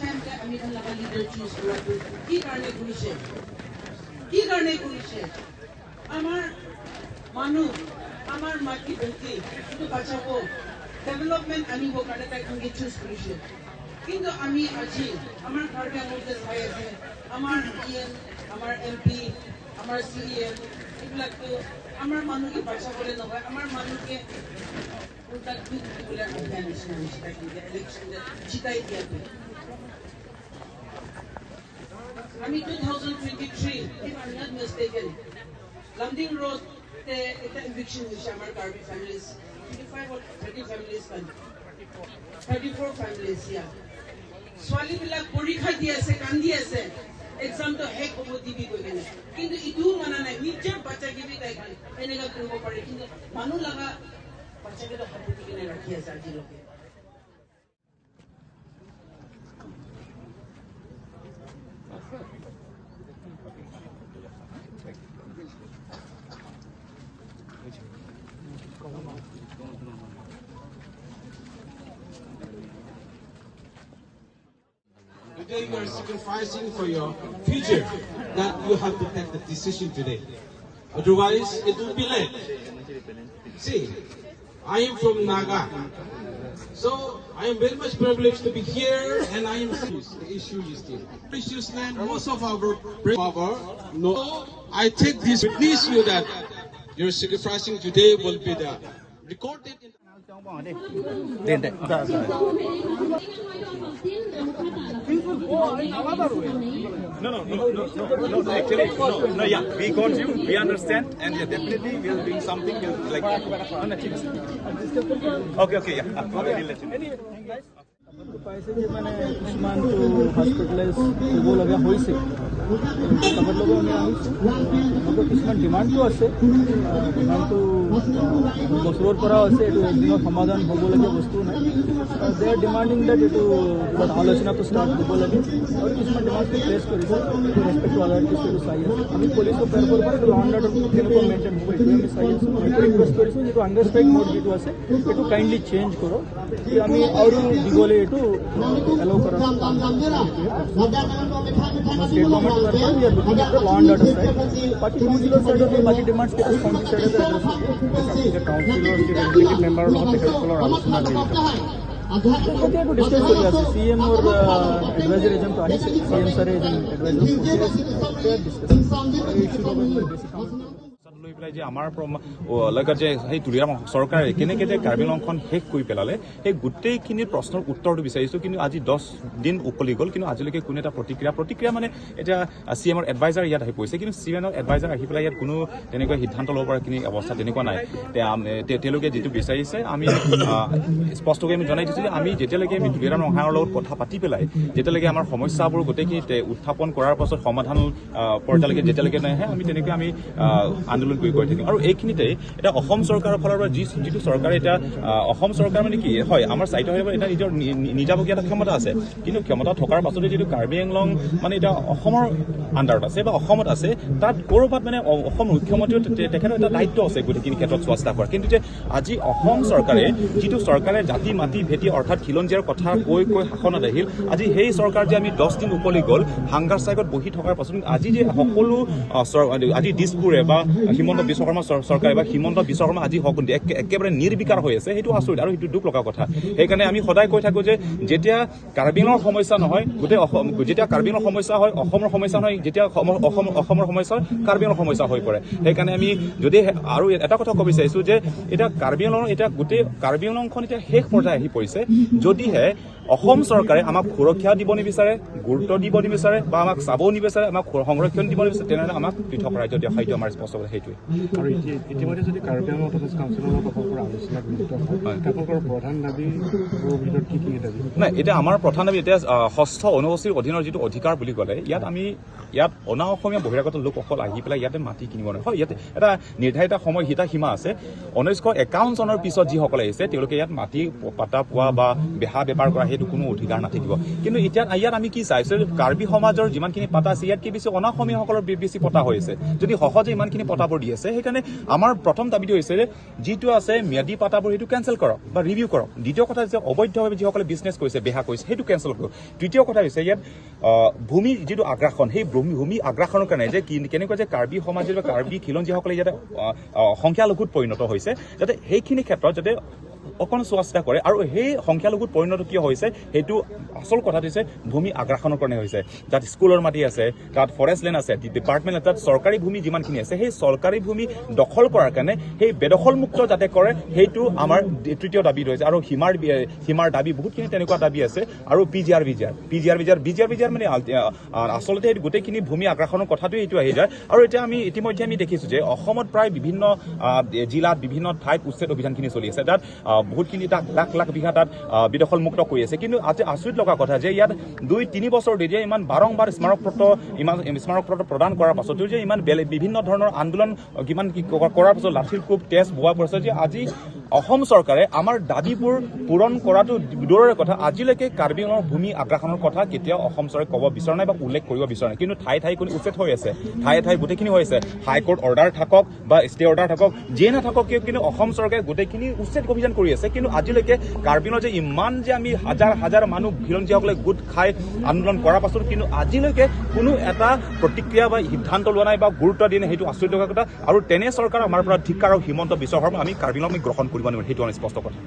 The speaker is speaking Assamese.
টাইমতে আমি খান লগা লিডাৰ চুজ কৰাটো কি কাৰণে কৰিছে, কি কাৰণে কৰিছে? আমাৰ মানুহ, আমাৰ মাটি ভেটি এইটো বাচাব, ডেভেলপমেণ্ট আনিবৰ কাৰণে তাইখনকে চুজ কৰিছে। কিন্তু আমি আজি আমাৰ কাৰ্বি আংলঙতে চাই আছে, আমাৰ ই এম, আমাৰ এম পি, আমাৰ চি এম এইবিলাকতো আমাৰ মানুহকে বাচাবলৈ নহয়, আমাৰ মানুহকে উল্টা দুখ দিবলৈ আহি নিচিনা হৈছে তাইখনকে ইলেকশ্যন জিতাই দিয়াটো। আমি 2023, if I'm not mistaken, Lumding Road তে এটা eviction হৈছে আমাৰ Karbi families, 25 or 30 families kan, 34 families, yeah. ছোৱালীবিলাক পৰীক্ষা দি আছে, কান্দি আছে, এক্সামটো শেষ হ'ব দিবি কৈ কেনে, কিন্তু ইটোও মানা নাই। নিজৰ বাচ্চাকে বি তাইখন এনেকুৱা কৰিব পাৰে, কিন্তু মানুহ লগা বাচ্চাকেইটা সাৱটি কিনে ৰাখি আছে আজিলৈকে। Today you are sacrificing for your future, that you have to take the decision today. Otherwise, it will be late. See, I am from Naga, so I am very much privileged to be here, and I am the issue is still precious land. Most of our power. No, I take this witness you that your sacrificing today will be the recorded. In No, no, no, no, no, no, actually, no, no, yeah, we got you, we understand, and yeah, definitely we are doing something, we'll like, no, no, okay, okay, yeah, okay, we'll let you know. পাইছে যে মানে কিছুমানটো হস্পিটেলাইজ হ'ব লগা হৈছে, খবৰ ল'ব আমি আহিছোঁ। তেওঁলোকৰ কিছুমান ডিমাণ্ডটো আছে, ডিমাণ্ডটো বছৰৰ পৰাও আছে, এইটো একদিনত সমাধান হ'বলগীয়া বস্তু নাই। দে আৰ ডিমাণ্ডিং that এইটো আলোচনাটো ষ্টাৰ্ট হ'ব লাগে, আৰু কিছুমান ডিমাণ্ডটো প্লেচ কৰিছে ৰেচপেক্ট টু আদাৰ এইটো চাই আছে। আমি পুলিচৰ তৰফৰ পৰা এইটো ল এণ্ড অৰ্ডাৰ কেনেকুৱা মেইনটেইন হ'ব এইটোৱে আমি চাই আছোঁ। এইটো ৰিকুৱেষ্ট কৰিছোঁ যিটো আণ্ডাৰ ষ্ট্ৰাইক মোড যিটো আছে এইটো কাইণ্ডলি চেঞ্জ কৰক, আমি আৰু দীঘলে এইটো এলাউ কৰা। ষ্টেট গভৰ্ণমেণ্টৰ তৰফৰ we are looking at the law and order side. বাকী কাউন্সিলৰ চাইডত বাকী ডিমাণ্ডছ কেইটা কাউন্সিল চাইডতে এড্ৰেছ হ'ব। কাউন্সিলৰ যি এক্সিকিউটিভ মেম্বাৰৰ লগত তেখেতসকলৰ আলোচনা জড়িত এতিয়া এইটো ডিছকাছ কৰি আছে। চি এমৰ এডভাইজাৰ এজনটো আহিছে, চি এম ছাৰে এজন এডভাইজাৰ ডিছকাছ এই ইছ্যুৰ লগত মই বেছি কাম লৈ পেলাই যে আমাৰ লগত যে সেই তুলিৰাম চৰকাৰে কেনেকৈ যে কাৰ্বি আংলংখন শেষ কৰি পেলালে, সেই গোটেইখিনি প্ৰশ্নৰ উত্তৰটো বিচাৰিছোঁ। কিন্তু আজি 10 দিন উকলি গ'ল, কিন্তু আজিলৈকে কোনো এটা প্ৰতিক্ৰিয়া মানে এতিয়া চি এমৰ এডভাইজাৰ ইয়াত আহি পৰিছে, কিন্তু চি এমৰ এডভাইজাৰ আহি পেলাই ইয়াত কোনো তেনেকুৱা সিদ্ধান্ত ল'ব পৰাখিনি অৱস্থা তেনেকুৱা নাই। তেওঁলোকে যিটো বিচাৰিছে আমি স্পষ্টকৈ আমি জনাই দিছোঁ যে আমি যেতিয়ালৈকে আমি তুলিৰাম ৰংহাঙৰ লগত কথা পাতি পেলাই যেতিয়ালৈকে আমাৰ সমস্যাবোৰ গোটেইখিনি উত্থাপন কৰাৰ পাছত সমাধান পৰ্যায়লৈকে যেতিয়ালৈকে নাহে আমি তেনেকৈ আমি আন্দোলন কৰি গৈ থাকিম। আৰু এইখিনিতে এতিয়া অসম চৰকাৰৰ ফালৰ পৰা যিটো চৰকাৰে এতিয়া অসম চৰকাৰ মানে কি হয়, আমাৰ স্বায়ত্তশাসিত এটা নিজৰ নিজাববীয়া এটা ক্ষমতা আছে, কিন্তু ক্ষমতা থকাৰ পাছতে যিটো কাৰ্বি আংলং মানে এতিয়া অসমৰ আণ্ডাৰত আছে বা অসমত আছে, তাত ক'ৰবাত মানে অসম মুখ্যমন্ত্ৰীও তেখেতৰ এটা দায়িত্ব আছে গোটেইখিনি ক্ষেত্ৰত চোৱা চিতা কৰা। কিন্তু যে আজি অসম চৰকাৰে যিটো চৰকাৰে জাতি মাটি ভেটি অৰ্থাৎ খিলঞ্জীয়াৰ কথা কৈ কৈ শাসনত আহিল, আজি সেই চৰকাৰ যে আমি 10 দিন উকলি গ'ল হাংগাৰ ষ্ট্ৰাইকত বহি থকাৰ পাছত আজি যে সকলো আজি দিছপুৰে বা হিমন্ত বিশ্ব শৰ্মা চৰকাৰে বা হিমন্ত বিশ্ব শৰ্মা আজি একেবাৰে নিৰ্বিকাৰ হৈ আছে, সেইটো আচৰিত আৰু সেইটো দুখ লগা কথা। সেইকাৰণে আমি সদায় কৈ থাকোঁ যে যেতিয়া কাৰ্বি আংলঙৰ সমস্যা নহয় গোটেই অসম, যেতিয়া কাৰ্বি আংলঙৰ সমস্যা হয় অসমৰ সমস্যা নহয়, যেতিয়া অসমৰ সমস্যা হয় কাৰ্বি আংলঙৰ সমস্যা হৈ পৰে। সেইকাৰণে আমি যদি আৰু এটা কথা ক'ব বিচাৰিছোঁ যে এতিয়া কাৰ্বি আংলঙৰ এতিয়া গোটেই কাৰ্বি আংলংখন এতিয়া শেষ পৰ্যায় আহি পৰিছে। যদিহে অসম চৰকাৰে আমাক সুৰক্ষা দিব নিবিচাৰে, গুৰুত্ব দিব নিবিচাৰে বা আমাক চাবও নিবিচাৰে, আমাক সংৰক্ষণ দিব নিবিচাৰে, তেনেহ'লে আমাক পৃথক ৰাজ্য দিয়া সেইটো আমাৰ স্পষ্ট কথা সেইটোৱে। আৰু ইতিমধ্যে যদি কাৰ্বি আংলং অট'নমাছ কাউন্সিলৰ লগত অসমৰ আলোচনাত মিলিত হয়, তেওঁলোকৰ প্ৰধান দাবীবোৰৰ ভিতৰত কি কি দাবী? নাই, এতিয়া আমাৰ প্ৰধান দাবী এতিয়া ষষ্ঠ অনুসূচীৰ অধীনৰ যিটো অধিকাৰ বুলি ক'লে ইয়াত আমি ইয়াত অনা অসমীয়া বহিৰাগত লোকসকল আহি পেলাই ইয়াতে মাটি কিনিব নোৱাৰে। হয়, ইয়াতে এটা নিৰ্ধাৰিত সময় এটা সীমা আছে। 1951 চনৰ পিছত যিসকল আহিছে তেওঁলোকে ইয়াত মাটি পাতা পোৱা বা বেহা বেপাৰ কৰা সেইটো কোনো অধিকাৰ নাথাকিব। কিন্তু এতিয়া ইয়াত আমি কি চাইছোঁ, কাৰ্বি সমাজৰ যিমানখিনি পাতা আছে ইয়াতকৈ বেছি অনাঅসমীয়াসকলৰ বেছি পতা হৈ আছে। যদি সহজে ইমানখিনি পতাবোৰ দি আছে, সেইকাৰণে আমাৰ প্ৰথম দাবীটো হৈছে যে যিটো আছে ম্যাদী পাতাবোৰ সেইটো কেঞ্চেল কৰক বা ৰিভিউ কৰক। দ্বিতীয় কথা হৈছে অবৈধভাৱে যিসকলে বিজনেছ কৰিছে, বেহা কৰিছে, সেইটো কেঞ্চেল কৰক। তৃতীয় কথা হৈছে ইয়াত ভূমি যিটো আগ্ৰাসন, সেই ভূমি আগ্ৰাসনৰ কাৰণে যে কেনেকুৱা যে কাৰ্বি সমাজৰ বা কাৰ্বি খিলঞ্জীয়াসকলে যাতে সংখ্যালঘুত পৰিণত হৈছে, যাতে সেইখিনি ক্ষেত্ৰত যাতে অকণ চোৱা চিতা কৰে। আৰু সেই সংখ্যালঘুত পৰিণত কিয় হৈছে, সেইটো আচল কথাটো হৈছে ভূমি আগ্ৰাসনৰ কাৰণে হৈছে। তাত স্কুলৰ মাটি আছে, তাত ফৰেষ্ট লেণ্ড আছে, ডিপাৰ্টমেণ্ট, তাত চৰকাৰী ভূমি যিমানখিনি আছে সেই চৰকাৰী ভূমি দখল কৰাৰ কাৰণে সেই বেদখলমুক্ত যাতে কৰে, সেইটো আমাৰ তৃতীয় দাবী হৈছে। আৰু সীমাৰ দাবী বহুতখিনি তেনেকুৱা দাবী আছে। আৰু P G R B G R P G R B G R B G R B G R মানে আচলতে সেইটো গোটেইখিনি ভূমি আগ্ৰাসনৰ কথাটোৱে এইটো আহি যায়। আৰু এতিয়া আমি ইতিমধ্যে আমি দেখিছোঁ যে অসমত প্ৰায় বিভিন্ন জিলাত বিভিন্ন ঠাইত উচ্ছেদ অভিযানখিনি চলি আছে। তাত বহুতখিনি তাত লাখ লাখ বিঘা তাত বেদখলমুক্ত কৰি আছে। কিন্তু আজি আচৰিত লগা কথা যে ইয়াত 2-3 বছৰ যে ইমান বাৰম্বাৰ স্মাৰকপত্ৰ, ইমান স্মাৰকপত্ৰ প্ৰদান কৰাৰ পাছতো যে ইমান বেলেগ বিভিন্ন ধৰণৰ আন্দোলন কিমান কি কৰাৰ পাছত লাঠিৰ কোব তেজ বোৱা পৰিছে যে আজি অসম চৰকাৰে আমাৰ দাবীবোৰ পূৰণ কৰাটো দূৰৰে কথা, আজিলৈকে কাৰ্বি আংলঙৰ ভূমি আগ্ৰাসনৰ কথা কেতিয়াও অসম চৰকাৰে ক'ব বিচৰা নাই বা উল্লেখ কৰিব বিচৰা নাই। কিন্তু ঠায়ে ঠায়ে কোনো উচ্ছেদ হৈ আছে, ঠায়ে ঠায়ে গোটেইখিনি হৈ আছে। হাইকোৰ্ট অৰ্ডাৰ থাকক বা ষ্টে অৰ্ডাৰ থাকক, যিয়ে নাথাকক কিয়, কিন্তু অসম চৰকাৰে গোটেইখিনি উচ্ছেদ অভিযান কৰি আছে। কিন্তু আজিলৈকে কাৰ্বি আংলঙৰ যে ইমান যে আমি হাজাৰ হাজাৰ মানুহ খিলঞ্জীয়াসকলে গোট খাই আন্দোলন কৰাৰ পাছত কিন্তু আজিলৈকে কোনো এটা প্ৰতিক্ৰিয়া বা সিদ্ধান্ত লোৱা নাই বা গুৰুত্ব দিয়া নাই, সেইটো আচৰিত লগা কথা। আৰু তেনে চৰকাৰ আমাৰ পৰা ধিক্কাৰ আৰু হিমন্ত বিশ্ব শৰ্মা আমি কাৰ্বি আংলং আমি গ্ৰহণ কৰিব নোৱাৰিম, সেইটো আমি স্পষ্ট কথা।